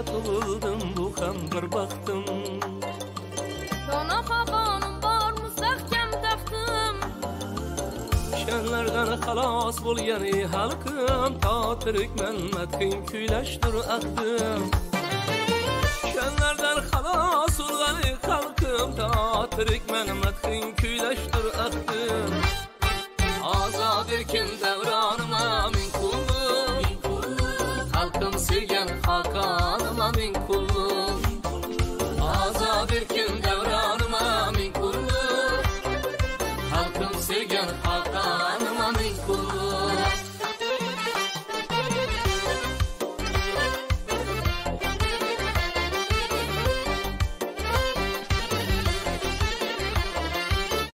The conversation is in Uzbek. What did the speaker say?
tug'ildim, bu ham bir baxtim. Dona xoqonim bor mustahkam taxtim. Kishanlardan xalos bo'lgan ey xalqim, to tirikman madhing kuylashdir ahdim. Kishanlardan xalos bo'lgan ey xalqim, to tirikman madhing